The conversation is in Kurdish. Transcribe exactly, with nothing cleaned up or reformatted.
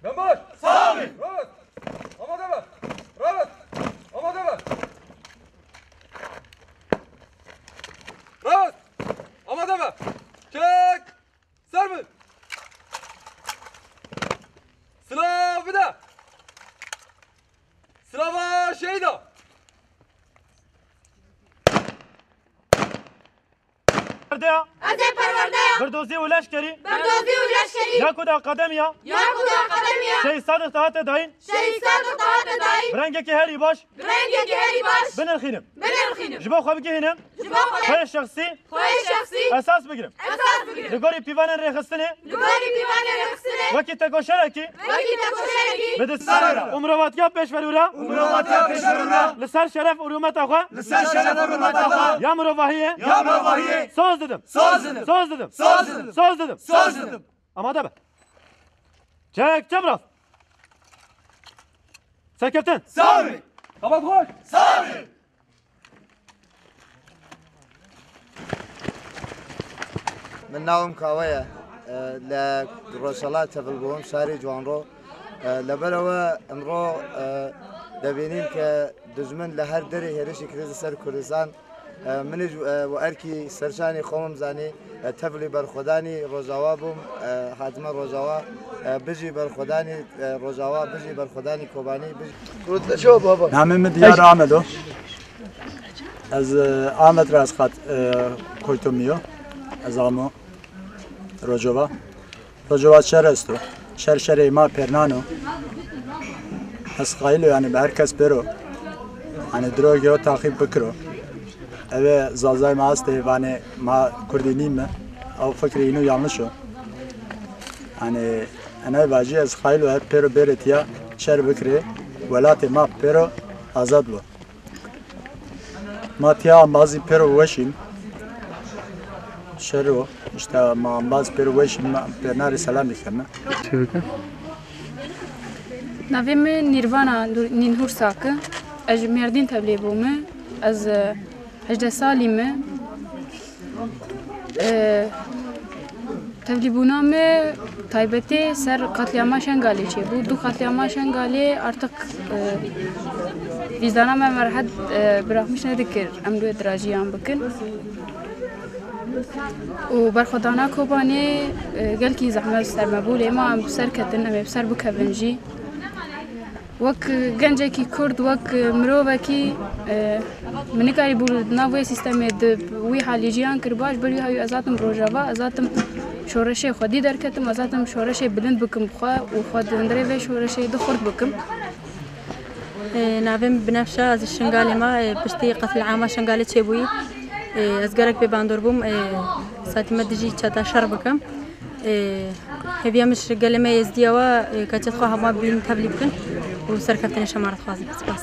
Yanbaş! Sağ olun! Rast! Amade be! Rast! Amade be! Rast! Amade be! Çek! Ser bin! Silah bir de! Silava şehida! Perwerdeya. Ez ê perwerdeya. Birdozî û leşkerî. Birdozî û leşkerî. Ya ku di akademiya. Ya ku di akademiya. Şehîd Sadiq dihate dayîn. Şehîd Sadiq dihate dayîn. Bi rengekî herî baş. Bi rengekî herî baş. Binirxînim. Binirxînim. Ji bo xwe bigihînim. Ji bo xwe. Xweyê şexsî. Xweyê şexsî. Esas bigirim. Esas bigirim. Li gorî pîvanên rêxistinê. Li gorî pîvanên rêxistinê. Wekî tekoşerekî. Wekî tekoşerekî. Bi destpêkê re. Û mirovatiya pêşverû re. Û mirovatiya pêşverû re. Li ser şeref û rûmeta xwe. Li ser şeref û rûmeta xwe. Ya mirovahiyê. Ya mirovahiyê. Soz didim. Soz didim. Soz didim. Soz didim. Soz didim. Soz didim. Amade be. Çek, çep rast. Serkeftin. Sağ olun. Kapat koş. Sağ olun. Min navim Kawe ye. E, li Rojhela tevil bûm, şarê Ciwanro. E, li ber ewe imro, e, dibînim ke dijmin li her derê hêrişî kirî li ser Kurdistan. E, min ji, e, we erkî serşanî xwe min zanî, e, tevlî berxwedanî Rojawa bûm, e, hatime Rojawa, e, bijî berxwedanî, e, Rojawa, bijî berxwedanî Kobanî, bijî. Namê min Diyar Amed o. Ez, e, Amed re ez qat, e, Koytomiyo. Ez amo Rojava. Rojava şer esto. Şer şerê ma pêrnan o. Ez qayilo, yani, bi her kes pêro. Yani, dirogê o taqîb bikiro. Eve zazay ma astê, vanê ma kurdî nîme. Ew fikrê îno yanlış o. Yani, enay vajî ez qayilo her pêro bêrê tiya şer bikirê. Welatê ma pêro azad bo. Ma tiya embazî pêro weşîn. Şero, işte ma embaz pêro weşîn, ma pêrnarê selamî keme. Çi bike? Navê min Nîrvana Nur-, Nînhur Sak e. Ez ji Mêrdîn tevlî bûme. Ez, e, hejdeh salî me. E, Tevlîbûna me taybetê ser qetlîama Şengalê çêbû. Du qetlîama Şengalê artık, e, vîzdana me merhet, e, bırakmış nedikir em wê dirajiyan bikin. Û berxwedana Kobanê, e, gelkî zehmet ser me bû, lê ma em bi ser ketin, em ê bi ser bikevin jî. Wek gencekî Kurd, wek mirovekî, e, min nikarîbû di nav wê sîstemê di wî halî jiyan kiribû, ji ber wî hawî ez hatim Rojava, ez hatim şoreşê xwedî derketim, ez hatim şoreşê bilind bikim bi xwe û xwe di hundirê vê şoreşê de xurt bikim. E, navê min Binefşe, ez ji Şingalê me, e, piştî qetlîama Şingalê çêbûyî, e, ez gelek bêbandor bûm, e, setî me dijî çeta şer bikim. Ê, hêviya min ji gelê me Êzdiya we, ê, keçê xwe hema bînin tevlî bikin û serkeftinê şema re dixwazim. Spas.